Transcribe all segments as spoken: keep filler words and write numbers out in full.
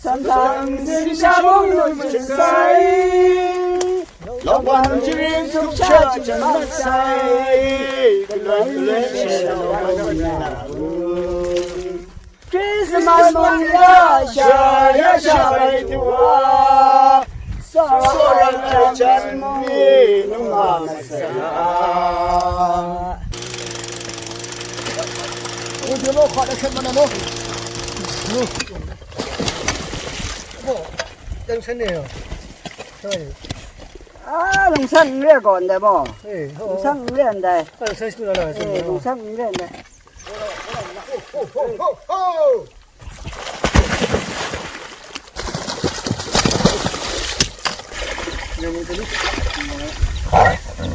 Sanhkang sin sha mung nu chyen sai, lawngban chyinghkrit suk sha chyam mat sai, galoi galoi she lawngban myit na u. Krismas mung ya sha, ya sha bai du wa, tsawra ai hkyan mi nu nga masai a. Oi, de lo, hka da hkyen ma na lo. Lo. Bo, dang san ne yo. Sorry. Ah, lungsan n re gaw ndai maw? Eh, ho. Lungsan n re ndai. Ah, lungsan shi tu na la, eh, lungsan n re ndai. Ho, ho, ho, ho.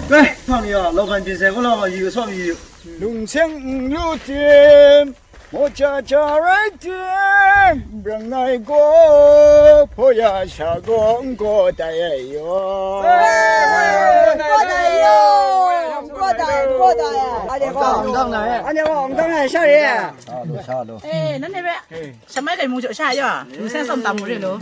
Dai, hpang ya, lau hkan pyi sai, hkawla wa yu, sawm yu. Lungseng n lu tim, maw cha cha rai tim, brang ai gaw, hpaw ya sha gaw n gaw tai ai yaw. N gaw tai yaw, n gaw tai, n gaw tai ai. Ane gaw, ong dang na e. Ane gaw, ong dang na e, sha re. Sha lu, sha lu. Eh, nanhte hpe shamai kai mung jaw sha yaw, lungseng tsawm tam mu re lu.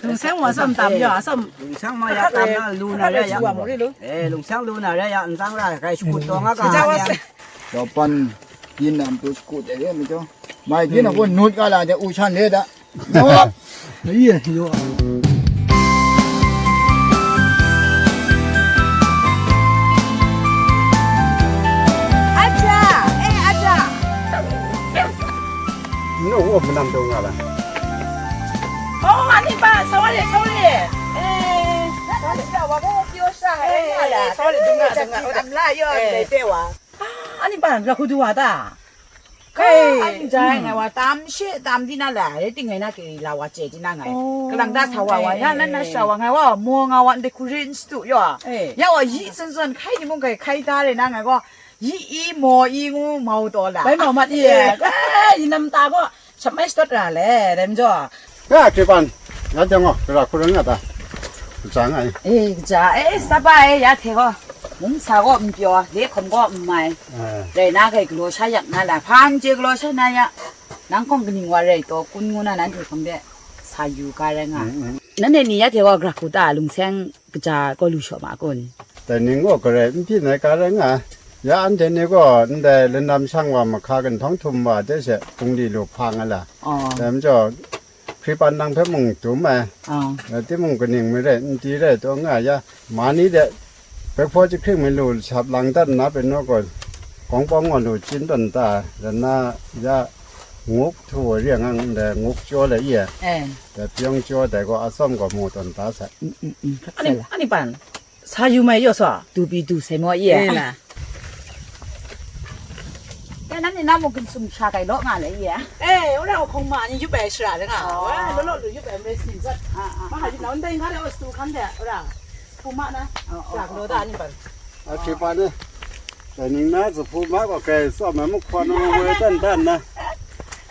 Lungseng wa tsawm tam yaw, a tsawm. Lungseng ma ya tam na lu na re ya. Wa mu re lu. Eh, lungseng lu na re ya, n tsang ra, kai shakut taw nga ga. Lawpan yin na matu shakut de re mi taw. Mai yin na gaw nut nga la de, u shan le da. Aye, yo. Aja, eh, aja. No, wo manam dong nga la. Oh, ani ba, sorry, sorry. Eh, sorry, wa ko pyo sha hai, eh, sorry, dung nga, dung nga. Am la yo, eh, de de wa. Ah, ani ba, la khu du wa ta. Kai, ah, ani jai ngai wa tam she, tam di na la, re ting ngai na ke la wa che di na ngai. Oh, kalang da sa wa wa, eh, ya nan na eh, sha wa ngai wa, mo nga wa, nde kurin stu yo. Eh. Ya wa, yi sun sun, kai ni mung kai, kai da re na ngai ko. Yi i mo i ngu mau taw la. Bai mau mat i e. Eh, i nam ta gaw, shap mai shatot ra le, rem jaw. Ya, Hkripan, ya jang gaw, gara hku rai nga ta. Kaja nga i. Eh, kaja, eh, saba e, ya hte gaw. Mung sa gaw n pyaw, le hkawm gaw n mai. Eh. Rai na kai galaw sha yak na la, hpang chye galaw sha na ya. Nang hkawng kaning wa rai taw, kun ngu na nanhte hkawm de, sa yu ga rai nga. Mm, mm. Nanhte ni ya hte gaw, gara hku ta, lungseng kaja gaw lu shaw ma kun? Dai ning gaw garai n byin ai ga rai nga ai. Ya anhte ni gaw ndai lindam shang wa mahka ginhtawng htum wa de she, bungli lu hpa nga la. Oh. Dai majaw, Hkripan nang hpe mung dum ai. Oh. Rai timung, kaning mi rai, n di rai taw nga ya, ma ni de, bekphaw jahkring mi lu lashap lang dat nna pyi naw gaw, kawng pawng gaw lu chyim tawn ta, rai nna ya, nguk htu ai re nga ndai, nguk jaw lai i ai. Eh. Dai pyawng jaw dai gaw, atsawm gaw mu tawn ta sai. Mm, mm, mm. Ani, ani pan? Sa yu mai yaw sa, du pyi du sai maw, i e? Eh, la. Ya, nanhte na mung ginsum sha kai law nga le, i e? Eh, wora hkawng ma ni yup ai shara de nga. Oh. Wora law law lu yup ai mre sin zat. Ah, ah. Ma ha yup na, ndai nga de, o, stu hkang de, wora. Stu ma na. Oh, oh, shara galaw da ni ban. A, hkripa ni. Dai ning na zuhpu ma gaw kai tsawm ai mahkawn woi dan dan na.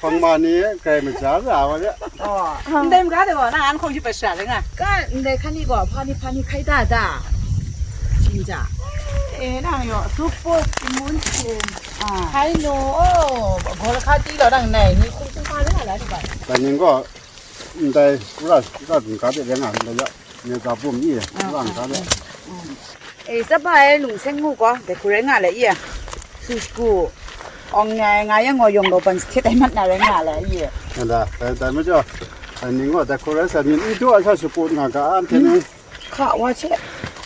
Hpang ma ni kai maja ra wa ya. Oh. Ndai maga de gaw, nang an hkawng yup ai shara rai nga. Ka ndai hkan ni gaw, hpa ni, hpa ni hkai da da. Chin ja. Eh, nang yaw, zuhpu, timun chin. Ah. Hkai nu, oh, gaw lahka ti law nang nai, ni hkung hkung hpa rai nga la, hkripa. Dai ning gaw, ndai, ura, ura, n ga de rai nga, ndai ya. Ni ga bum i, ah, wang ga le. Mm. Eh, tsaba e lungseng mu gaw, dai hku rai nga le i e. Su shagu, awng nga, nga yang gaw yawng law ban sahtet ai mat na rai nga le i e. Nda, dai, dai majaw, dai ning gaw, dai hku rai sa, myin n du ai sha shakut nga ga, anhte ni. Hka wa che,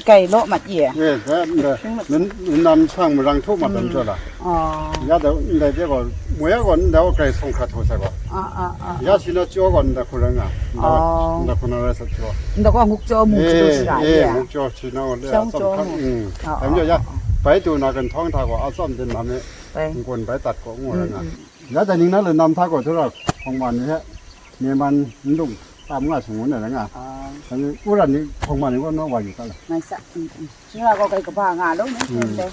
kai law mat i e. Eh, dai, nda, min, min nam shang marang htu mat dam jaw la. Oh. Ya da, ndai de gaw, mo ya gaw, ndai gaw, grai sawng hkrat htaw sai gaw. Ah, ah, ah. Ya shi na jaw gaw, ndai hku rai nga. Ndai gaw, oh, ndai hku na rai sat jaw. Ndai gaw nguk jaw mu, eh, jaw shi ra, eh, ya. Nguk jaw shi na gaw, le, shang jaw mu. Mm. Ah, dam jaw, ah, ya, ah, bai du na ginhtawng hta gaw, atsawm din na me, bai, n-gun bai dat gaw, ngu rai nga. Mm, mm. Ya da ning na le nam hta gaw, tura, hpawng ma ni he, mye man n lung, tam nga sung ngu na rai nga. Ah. Dai ni, u ran ni, hpawng ma ni gaw, naw wa yu ta la. Ngai sa, mm, mm. Shing la gaw kai kaba nga law ni, hmm, teng.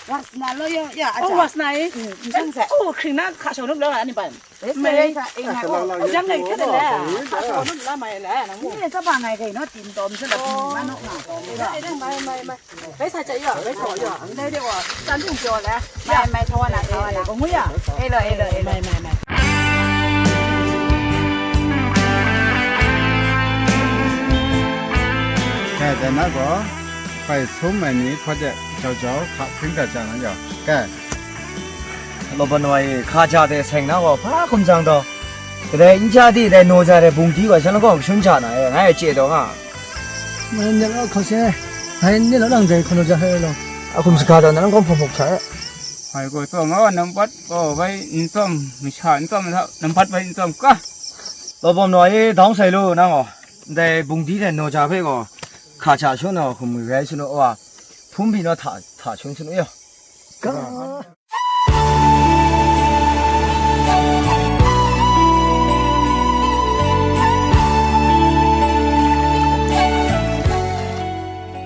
Wasna lo yo, ya, oh, aja. Wasna e. Mm, mm. Oh, kring na hka shau nup la, ani ban. Mai. Mai sa, eh, ngai, oh, jam ngai khat le. Hka shau nup la mai le, nang mu. Ni sa ba ngai kai no, tin tom sa la, oh, ma no, ma tom. Eh, eh, mai, mai, mai. Bai sa cha yo, bai sa yo. Ndai de wa, san tung pyo le. Mai, mai, thawa na, thawa na. Kong mu ya. Eh lo, eh lo, eh lo. Mai, mai, mai. ကဲ တနတ်ကော ပိုက်ဆုံးမယ်နီ ဖတ်တဲ့ ကြောက်ကြောက် ခပ်ဖျိင်းတတ်ကြနော် ကြောက်။ ကဲ။ လောဘနွားရေ ခါကြတဲ့ ဆိုင်နားကော ဘာခုံစံတော့ ကတဲ့ အင်းကြတဲ့ တဲ့ နော်ကြတဲ့ ဘုံတီးပါ ကျွန်တော်ကော ရှုံးကြနာရဲ့ ငါရဲ့ ကြေတော့ငါ မင်းလည်း အခုစဲ ဟိုင်းနေလောက် လမ်းကြိုက် ခလို့ကြဟဲလို့ အခုစကားတော့ နန်းကော ဖုန်ဖုန်ချာ ဟိုင်ကို တော့ငါ နံပါတ် ကို ဘိုင်း အင်းစုံ မချာ အင်းစုံ နံပါတ် ဘိုင်း အင်းစုံ က လောဘနွားရေ တောင်းဆိုင်လို့ နော် တဲ့ ဘုံတီးတဲ့ နော်ကြဖဲကော ခါချာ ရှုံးတော့ ခုံမွေ ရဲ ရှုံးတော့ ဟို ဖုံးပြီးတော့ ထ ထ ရှုံး ရှုံးတော့ ရော က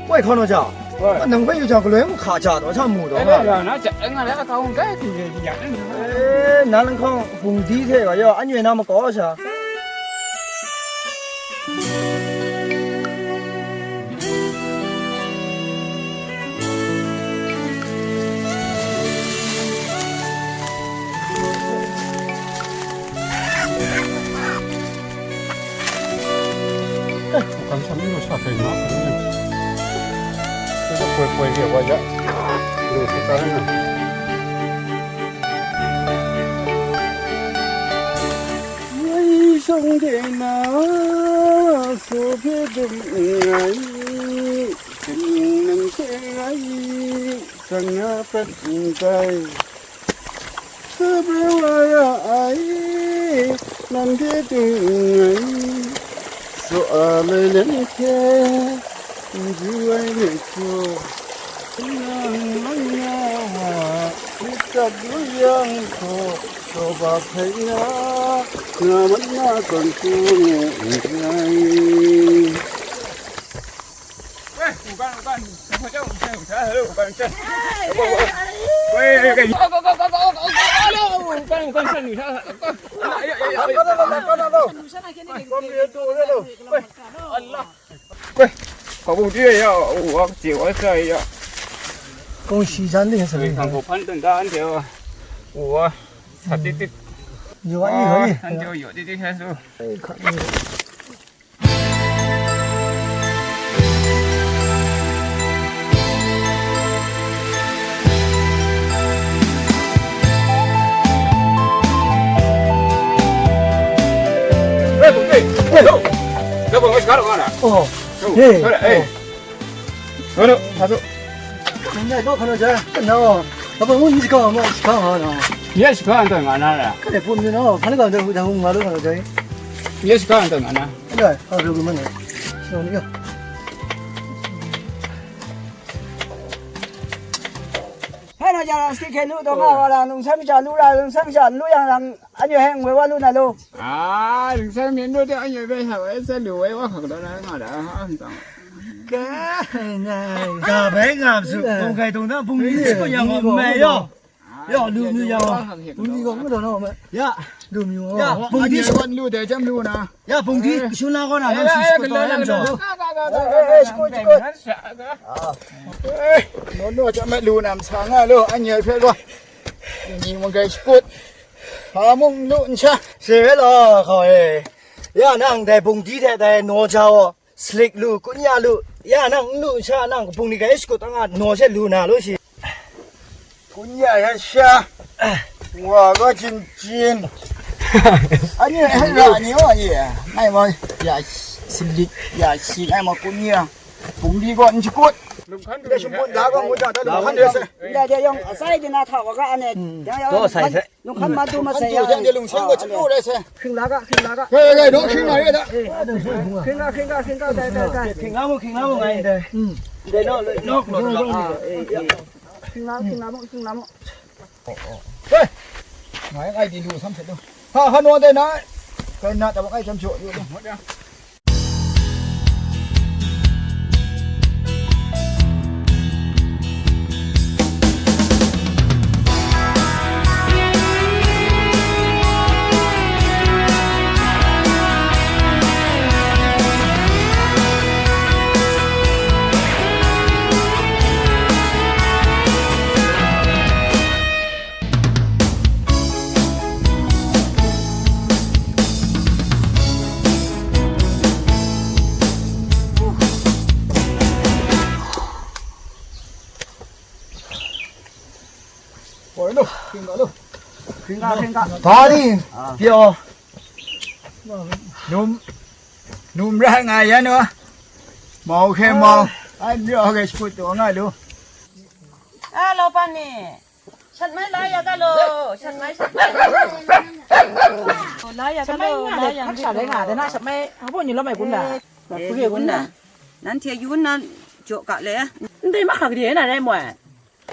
ဝဲ ခေါ်တော့ကြာ ဝဲ နံပါတ် ယူချာ ကလွဲမခါချာတော့ ချာမူတော့ အဲ့ဒါကနော် အဲ့ငါလည်း အကောင်း ကဲ သူရဲ့ ဒီရတယ် အဲ နန်းကော ဘုံတီးထဲက ရော အညွေနာ မကော ချာ Wai shang de na, so phe dum nngai, kaning nang hte ngai, kanga prat ndai. Sabe wa ya ai, nan hte dum nngai, so a lai len hte, n ju ai myit hku, nang man ya wa, myit gat lu yang hku, so ba hpai na, nga man na tawn hku ngu nngai. 喂，我干，我干，我叫我干，我干，我干，我干。喂，喂，喂，我干，我干，我干，我干，我干，我干，我干。哎呀，哎呀，哎呀，我干了，我干了，我干了，我干了。 喂，跑步机也要，我姐我这也要。恭喜咱这个什么？看我攀登的安全啊，我擦滴滴。有啊，有啊，有。 哎，不对，哎呦，要不我去看看呢？哦，哎，哎，走了，哎，走了，他走。现在到看到这，那，老板，我你去干嘛？去干嘛呢？你也去干，干嘛呢？看来不明了，看那个，在屋，在屋，我都看到这。你也去干，干嘛呢？ Alai, a, lu lu man e. Shawng ni a. Hpai na ja, stick hkyen lu taw nga wa la, nungsan masha lu ra, nungsan masha lu yang lang, anyu heng woi wa lu na lu. A, nungsan myen lu de anyu bai sa woi sa lu woi wa hkak daw na nga da, a, n tsang. Kai nai. Ga bai nga ma su, tong kai tong na, bung ni si ko yang wa mai yaw. Ya, lu mi ya. Bung ni gawng ma daw na ma. Ya, lu mi wa. Ya, bung di. Wan lu de jam lu na. Ya, bung di. Shun la gaw na, nang shi shi gaw na, nang jaw. Eh, eh, eh, shikut, shikut. Eh, no, no, jam lu na, msa nga lu, an ye phe gaw. Ni mung gai shikut. Ha mung lu nsha. Se la, hkaw e. Ya, nang dai bung di hte dai naw ja wa. Slik lu, kun ya lu, ya nang n lu n sha nang, kapung ni ga e shakut ang a, naw she lu na lu shi. Kun ya ya sha, wa ga jin jin. Ani e ra ni wa ye, ngai ma ya slik, ya shi, ngai ma kun ya. Pung di gaw n shakut. Ya shakut da gaw mu da, da lu hkan de se. Ya, ya, yawng a sai de na hta wa ga ane. Hmm. Ya, ya, to sai sai. Lung hkan ma tu ma sai ya. Lung hkan tu, lung hkan tu, lung hkan tu. Hkring la ga, hkring la ga. Gai, gai, gai, dawng hkring la ga. Eh, hkring ga, hkring ga, hkring ga, dai, dai, dai. Hkring la mu, hkring la mu, ngai dai. Hmm. Dai, no, no, no, no, ah, eh, eh. Hkring la, hkring la mu, hkring la mu. Hei! Ngai, ngai di lu sam se tu. Ha, ha, no, dai na. Kai na, ta ba kai jam jo, yo, yo. 哎， Ba ni, pyaw. Num, num ra nga yan o. Mau hkye mau. Ai, myaw hkye shaput taw nga lu. A, laupan ni. Shat mai la ya ga lo. Shat mai, shat mai. La ya ga lo, la ya ga lo. Shat mai nga, dana shat mai. Habo ni lo mai gun da. Eh, puri gun da. Nanhte yun na jaw ga le. Ndai mahka gade na rai moi.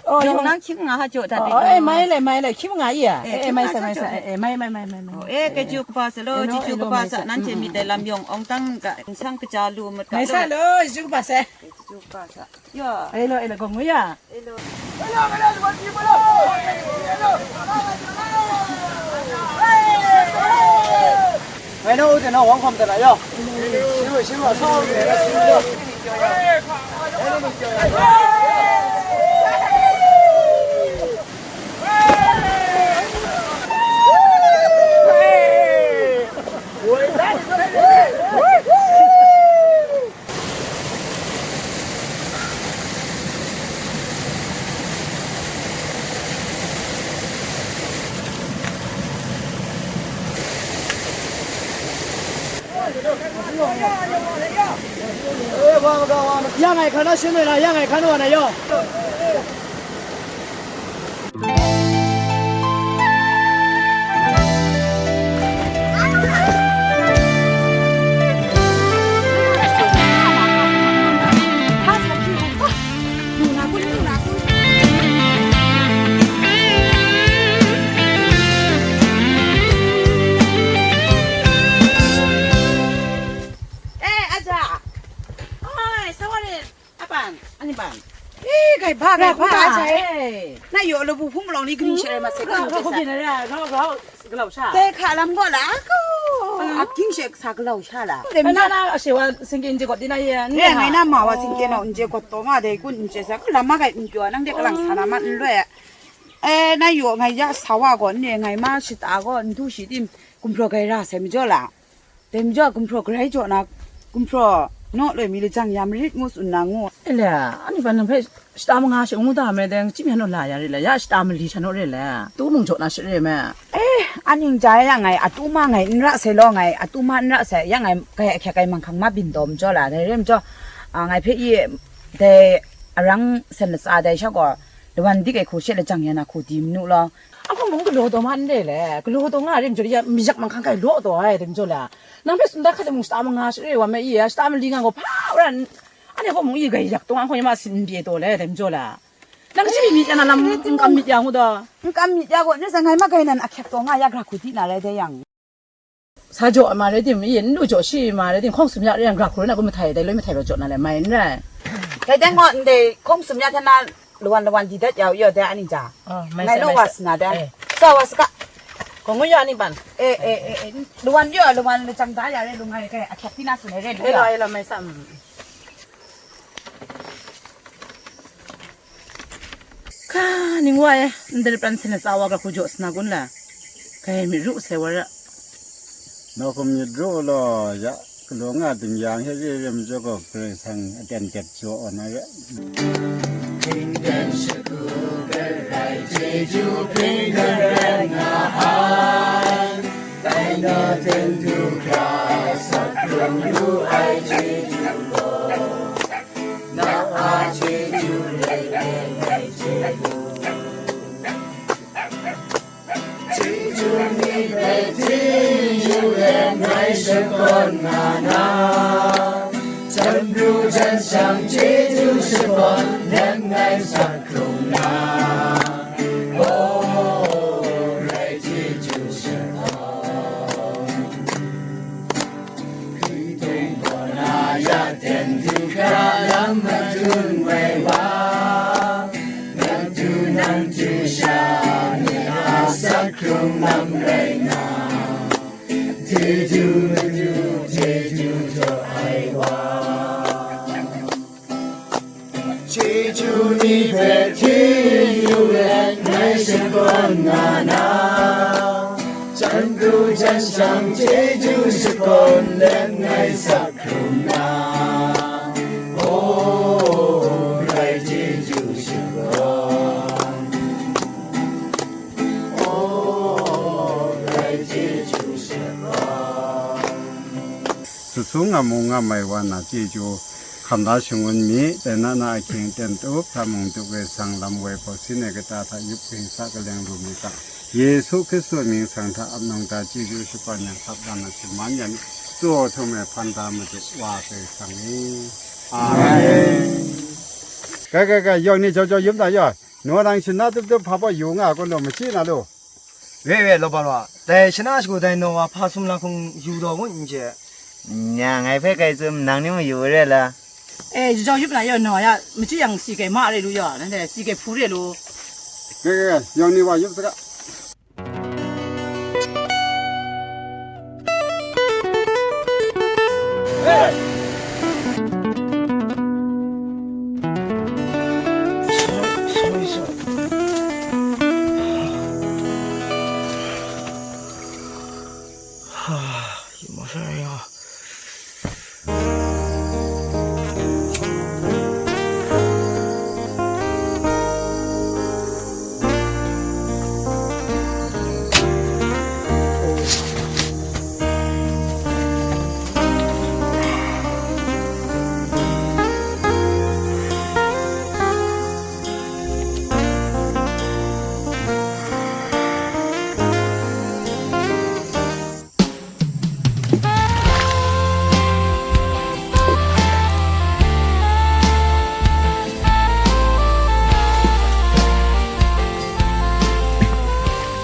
Oh, yawng nang hkying nga ha jaw dat. Oh, eh, mai le, mai le, hkying nga i ya. Eh, eh, mai sa, mai sa. Eh, eh, mai, mai, mai, mai, mai. Oh, eh, kaju kaba sa lo, jiju kaba sa, nanhte myit dai lam yawng ong tang ga, nsang kaja lu mat ga. Mai sa lo, jiju kaba sa. Eh, jiju kaba sa. Ya. Eh, lo, eh, lo, gong ya. Eh, lo. Ngai na u de na wang hkawm de na yaw. Shi ru, shi ru, sa u de na shi ru. Ya ngai hkan na shin mai na, ya ngai hkan wa na yaw. Eh, aja. Oi, sawari. Apan, ani ban. Eh, gai ba, gai ba, aja, eh. Na yo lo bu hung long ni gring shere ma se, gring shere sa. Glau, glau, glau sha. Te kha lam go la ko. A ting she sa glau sha la. Dem na na a she wa sing kin je ko di na ye. Re ngai na ma wa sing kin no je ko to ma de kun je sa ko lam ma gai n pyo nang de ka lang sa na ma n lwe. Eh, na yo ngai ya sa wa go ne ngai ma shi ta go n du shi dim. Kumhpraw gai ra sai mi jo la. Dai majaw, gumhpraw garai jaw na, gumhpraw naw loi mi lajang ya marit ngu tsun na ngu. E le, anhte ban nang hpe shata manga she ngu da me deng, chyim ya naw la ya re le, ya shata mali sha naw re le, tu mung jaw na she re me. E, aning ja ya ngai, atu ma ngai n ra sai law ngai, atu ma n ra sai, ya ngai, kai ahkyak ai manghkang ma byin taw majaw la, dai re majaw, a, ngai hpe i, dai arang sen latsa dai sha gaw, lawan dik ai hku she lajang ya na hku di manu law, Ahkang mung galaw taw ma n re le, galaw taw nga re majaw, ya mayak manghkang kai law taw ai, dai majaw la, nang hpe sumda hkat de mung shata manga share wa me i, shata mali nga gaw hpa ra, anhte hkawng mung i gai yak taw, ahkang ya ma sin n pye taw le, dai majaw la, nang kaji myit ya na lam n kam myit ya ngu taw. N kam myit ya gaw, ni sa ngai ma gai nan ahkyak taw nga ya gra hku di na rai dai yang. Sa jaw ai ma rai tim, i n lu jaw shi ai ma rai tim, hkawng sum ya re yang, gra hku rai na, gun mahtai dai, loi mahtai rau jaw na le, mai n rai. Dai dai ngaw ndai, hkawng sum ya hte na, lawan lawan di dat ya u, yaw dai, ani ja. Oh, mai ngai sa, lo mai wa sa. Sna dai. Eh. Sa wa saka. Hkawng ngu ya ni ban. Eh, eh, eh, eh, lawan yaw, lawan lajang da ya re, lu ngai kai, ahkyak di na tsun ai re, lu ya. Elo, elo, mai sa, mm. Ka ning wa e, ndai pran sin latsa wa ga hku jaw sna kun la, kai myit ru sai wa ra. Nawku myit ru law, ya, galaw nga ding yang hte re re majaw gaw, Karai Kasang aten tet jaw wa na re. Hpring dan shagu garai chyeju hpring dan rai nga ai, dai na ten du hkra, sak hkrung lu ai chyeju gaw. Na a chyeju rai rai ngai chye lu. Chyeju ni hpe htingyu let ngai shakawn nga na, jan pru jan shang chyeju shakawn let ngai sak hkrung na. Oh, rai chyeju shakawn. Hkritung gaw na ya ten du hkra lam madun wai wa, madu nang du sha ni a sak hkrung lam rai nga, chyeju madu chyeju jaw ai wa. Chyeju ni hpe htingyu let ngai shakawn nga na, jan pru jan shang chyeju shakawn let ngai sak hkrung na, oh, rai chyeju shakawn. Oh, Sung nga mu nga mai wa na chyeju hkam la shangun mi, dai na na ahkying ten tup hta mung du we sang lam woi pawsin ai kata hta yup ging sa kaleng lu mi ta, Yesu Hkristu mying sang hta ap nang ta chyeju shakawn yang hkap dan na shaman yan mi, tsaw htum ai hpan da Madu wa kai sang i. Amen. Kai, kai, kai, yawng ni jau jau yum da yaw, naw nang shana tup tup hpa baw yu nga kun lu, machyi na lu. Re, re, law ban wa. Dai shana shagu dai naw wa hpa sumla hkung yu daw ngut n chye. Nya, ngai hpe kai tsun, nang ni mung yu re la? E, jau yup na yaw naw ya, machyi yang si kai ma re lu yaw, nanhte si kai hpu re lu. Re, re, re, yawng ni wa yup saga.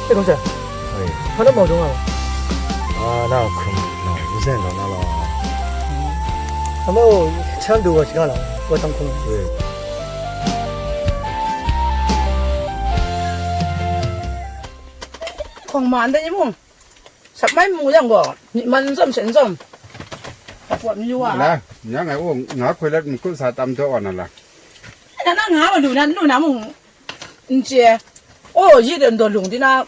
哎，公子，哎，他那毛中啊？啊，那空，那不是很冷了。他们穿多少钱了？我当空。对。空满的一梦。 Shat mai mu yang gaw, myi man n tsawm she n tsawm, hpawt mayu wa. La, ya ngai u, nga hkoi let n kut sa tam daw wa na la. Na, na nga wa lu na, lu na mung n chye. O, yi de n daw lung di na,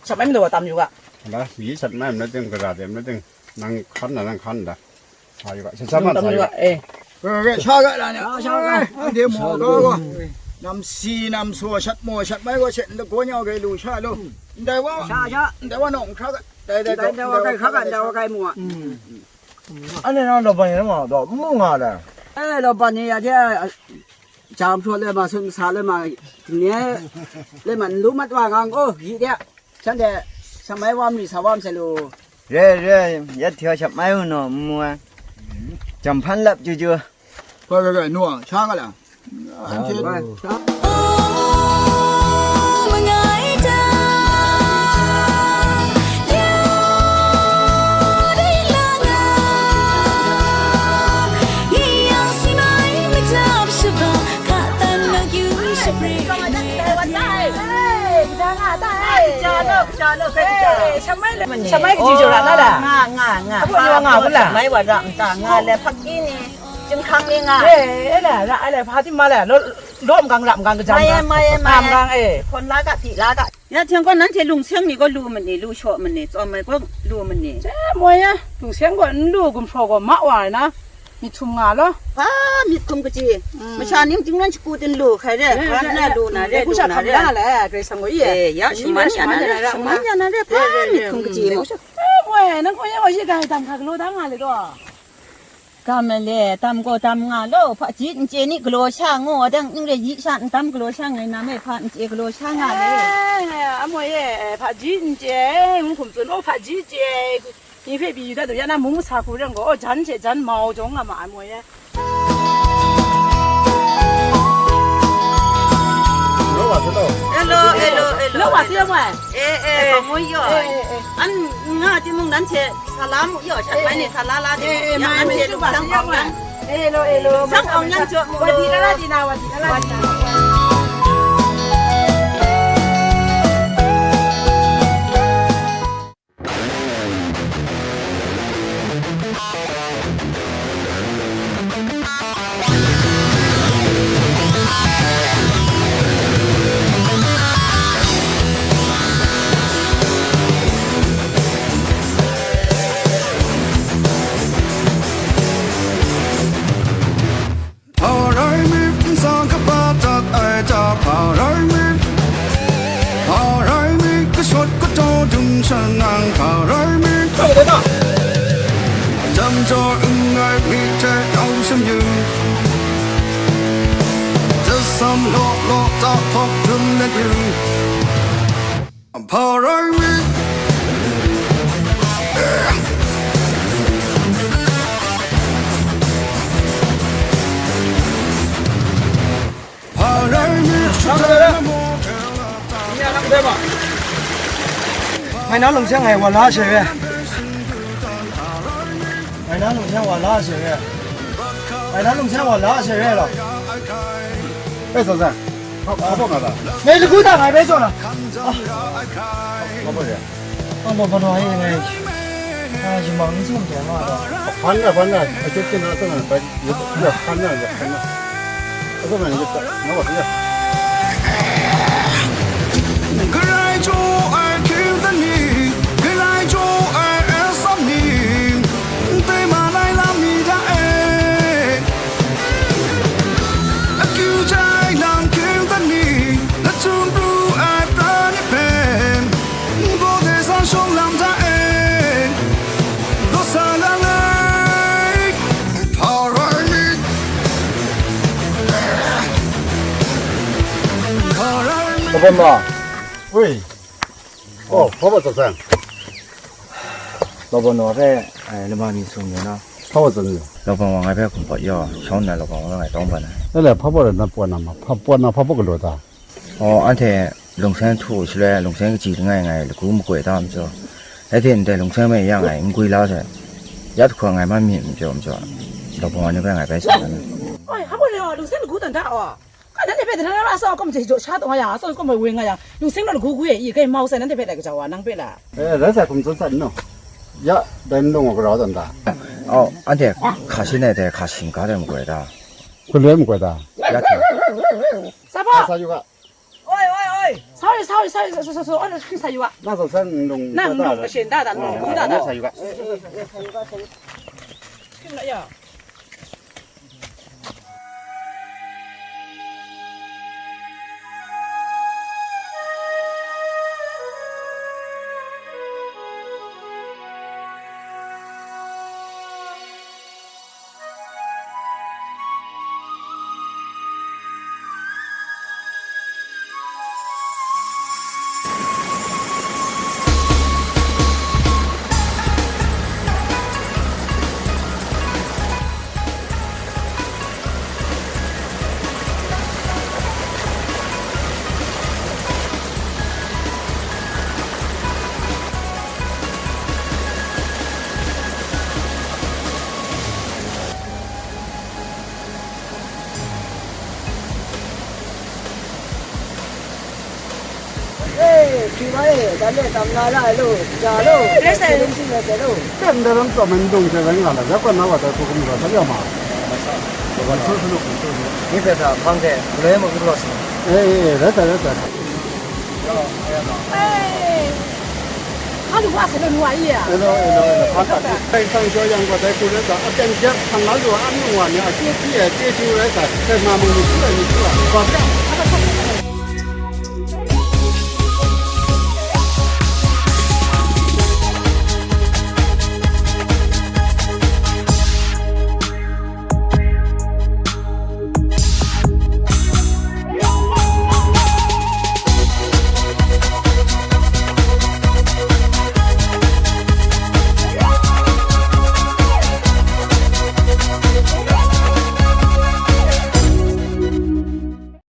shat mai majaw wa tam yu ga. La, yi shat mai n na ting, gara de n na ting, nang hkan na, nang hkan da. Sa yu ga, sa, sa ma, sa yu ga. Eh. Re, re, sha ga la ni. Sha ga. Anhte maw ga wa. Nam si, nam saw, shat maw, shat mai gaw she, ndai gaw nyau gai lu sha lu. Ndai wa, sha, sha. Ndai wa nawng hkra ga. Dai, dai, ndai, ndai wa kai hkra ga, ndai wa kai mu a. Anhte na law ban ni ma, daw mu nga le. Eh, law ban ni ya de, jam hpraw le ma, sun sa le ma, tingne le ma, n lu mat wa ngang, oh, yi de. Shanhte shat mai wa mi sa wa ma sai lu. Re, re, ya hti wa shat mai u naw, n mu ai. Jam hpan lap chyu chyu. Bai, bai, bai, nu a, sha nga la. Anhte sha. Shat mai kaji jaw ra na la? Nga, nga, nga. Abu ni wa nga bu la? Shat mai wa ra nta, nga le hpaki ni, jinghkang ni nga. Eh, eh la, ra ai la, hpa di ma la, lo, lo mgang ra mgang kajam. Mai, mai, mai. Mgang, eh. Hkawn la ga, di la ga. Ya, htiang gaw nanhte lungseng ni gaw lu ma ni, lu shaw ma ni, tsawm ai gaw lu ma ni? Che, moi ya, lungseng gaw n lu, gumhpraw gaw ma wa ai na. Myit htum nga law. Hpa myit htum kaji? Mm. Masha ning jingran shagu tin lu hkai re, eh, hpa eh, na eh, lu na re, eh, lu na re. Karai Kasang gaw i e. Eh, ya, shaman ya na re, shaman ya na re, hpa myit htum kaji? Eh, woi, nang gaw ya gaw yi ga dam hka galaw da nga le gaw. Dam le, dam gaw dam nga law, hpaji n chye ni galaw sha ngaw, dang ning re yi sha n dam galaw sha ngai na me, hpa n chye galaw sha nga le. Eh, amoi e, hpaji n chye, ngu hkum tsun, o, hpaji chye. Ni hpe pyi yu dat du, ya na mung masa hku ren gaw, jan hte jan mau jawng nga ma ai moi e. Hello, hello, hello. Hello, wa si yawng ai. Eh, eh, eh, bang woi yaw. Eh, eh, eh. An nga timung nan hte sa la mu yaw, shat mai ni sa la la timung. Eh, eh, yang mai, nan mai, hte lu sang wa si yawng ai. Hello, hello. Sang wa yang jaw mu. Wa di la la di na, wa di la la di na. Hpa rai myit, ntsa kaba hta Jaw n-gai mi hte nau shamyu, jasam law law ta hpawk dum na yu, hpa rai mi, hpa rai mi, shut up. Ngai na lung seng ngai wa la she re. Ngai na lung seng wa la she re. Ngai na lung seng wa la she re lo. Bai sa sa. Hpa, hpa bawng na ta? Ngai lagu ta ngai bai zaw na. Hpa bawng ya? Hpa bawng hpa naw ai ngai. Ai, yamang n sum jai ma ta. Hpan na, hpan na. Ai, cit cit na, sa na, bai, ya, hpan na, ya, hpan na. Asa man yip ta, nga wa ya. Galai jaw ai hkying ta ni, galai jaw ai atsam ni, n tai ma lai lam ni hta e. Akyu jai lang hkying ta ni, lachyum pru ai pra ni hpe, n gaw dai sa shawng lam hta e. Daw sa lang e, hpa rai mi. Hpa rai mi. Laban ma. Ui. Oh, hpa bawng tsan san. Laban wa hpe, eh, lama mi sung ni na. Hpa bawng tsan ni. Laban wa ngai hpe hkum pat yaw, shawng nna laban wa ngai tawng ban ai. Ele, hpa bawng rai na pawt na ma, hpa, pawt na hpa bawng galaw ta? Oh, anhte lungseng htu shaloi, lungseng kaji langai ngai lagu makoi ta majaw, dai hte ndai lungseng me ya ngai n gwi la sai, ya jahku ngai man myit majaw majaw, laban wa ni hpe ngai bai sa na. Oi, hpa bawng rai, lungseng lagu dan da aw. Ka nanhte hpe dana la sa, kawm hte jaw sha taw nga yang, asaw kawm hpe woi nga yang, lungseng law lagu gwi ai i, kai mau sai nanhte hpe lai kaja wa, nang hpe la. Eh, rai sai hkum tsan san no. Ya, dai n lung wa gara dan da. Oh, anhte hka shin ai dai hka shin ga dai makoi ta? Hkun loi makoi ta? Ya hte. Sa hpa? Sa yu ga. Oi, oi, oi. Sorry, sorry, sorry, so, so, so, so, oh, sa yu ga. Na sa san lung. Nang ta ta lung da. Kashin da da, lung da da. Sa yu ga. Kim la ya. Eh, hpyi ma e, dan le tam na la ai lo, ja lo, rai sai. Hpyi lung si na sai lo. Kan da ram tsawm ai ndung hte rai nga la, ya kaw na wa tai hku hkum ga sa ya ma. Wa su su lu, su su lu. Ni hpe hta hpang hte, galoi mung n galaw sa. Eh, eh, eh, rai sai, rai sai. Eh, a lu wa sai lo, lu wa i ya. Eh, lo, eh, lo, eh, lo. Hpa ta. Kai sang jaw yang gaw dai hku rai sa, aten jep hpang na lu a, a nung wa ni a, chye hpyi ai, chye chyu rai sa, kai ma mung lu su ai ni su a, wa hpya.